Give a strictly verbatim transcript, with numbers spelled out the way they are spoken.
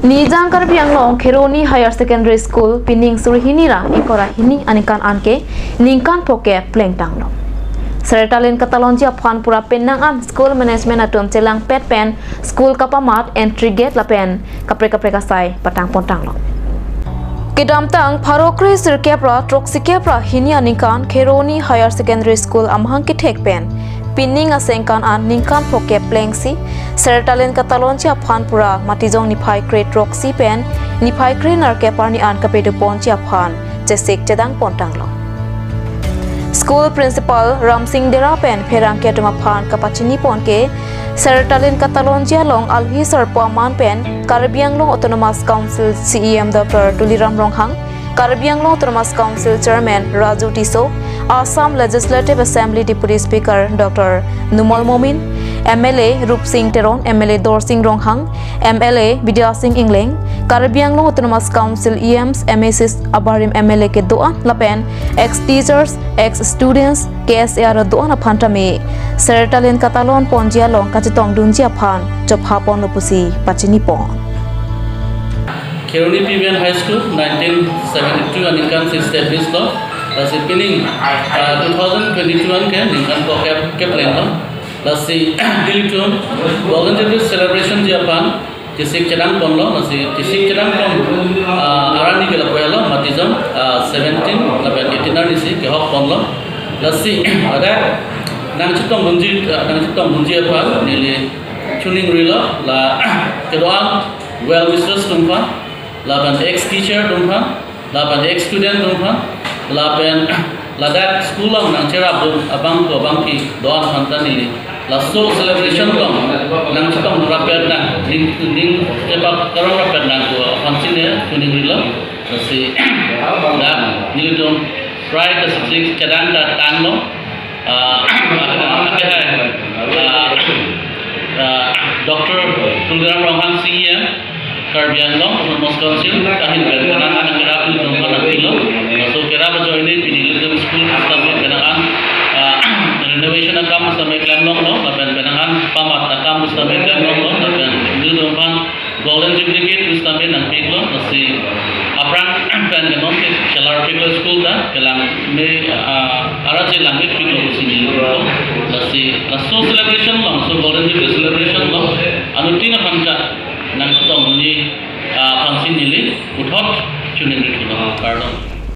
Nijang Karbi Anglong Kheroni Higher Secondary School pining suri hini ra ingkoi ra hini aningkan anke ningkan phokep plengtanglo. Sertalin katalonji aphan pura penang an school management atum chelangpet pen school kapamat entry gate lapen kaprek kaprek asai patang pontanglo. Kedamtang pharo kre sirkep ra throksikep ra hini aningkan Kheroni Higher Secondary School amahang kethek pen pining asengkan an ningkan phokep plengsi sertalin katalonji aphan pura matijong niphai kre throksi pen niphai kre nerkep arni an kapedoponji aphan chesik chedang pontanglo. School principal Ramsing Dera pen pherangke atum aphan kapachini ponke sertalin katalonji along alohi sarpo aman pen Karbi Anglong Autonomous Council C E M Doctor Tuliram Ronghang, Karbi Anglong Autonomous Council Chairman Raju Tisso, Assam Legislative Assembly Deputy Speaker Doctor Numal Momin, M L A Rupsing Teron, M L A Dorsing Ronghang, M L A Bidya Sing Engleng, Karbi Anglong Autonomous Council E Ms, M A Cs abarim M L A kedo-an lapen ex teachers, ex students, K S A R do-an aphan tame sertalin katalon ponji along kachetongdunji aphan chopha ponlo pusi pachini pon. Kheroni P V N High School nineteen seventy-two aningkan si establish lo, lasi pining, ah, two thousand twenty-two anke ningkan phokep keplenglo. Lasi nelitum Golden Jubilee celebration ji aphan chesik chedang ponlo, lasi chesik chedang pon, ah, arni ke lapu-an lo, matijong, ah, seventeen lapen eighteen arni si kehok ponlo. Lasi ada nangchetongdunji, ah, nangchetongdunji aphan neli choningrilo, la kedo-an well wishers atum aphan, lapen ex teacher atum aphan, lapen ex student atum aphan, lapen ladak school along nangcherapdun abang ko abangpi do-an aphan ta neli laso celebration along nangchetong rapet nang, ning, ning chepakarong rapet nang ko aphan si ne choningrilo. Lasi dak nelitum prai ta chesik chedang ta tanglo. Ah, ah, ah, ah, ah, Doctor Tuliram Ronghang C E M, Karbi Anglong Autonomous Council, kahin pen penang an kerap nelitum aphan nangpilo. Laso kerap ajoine pini nelitum school pusitame penang an, ah, renovation akam pusitame klemlonglo, lapen penang an pamat akam pusitame klemlonglo, lapen nelitum aphan Golden Jubilee Gate pusitame nangpiklo, lasi aphrang pen ke non ke chelarpiklo school ta, kelang me, ah, ara chelangpiklo pusi nelitum. Lasi laso celebration along, laso Golden Jubilee celebration along anuttin aphan ta nangchetongdunji, ah, aphan si neli puthot choningrithulo. Kardom.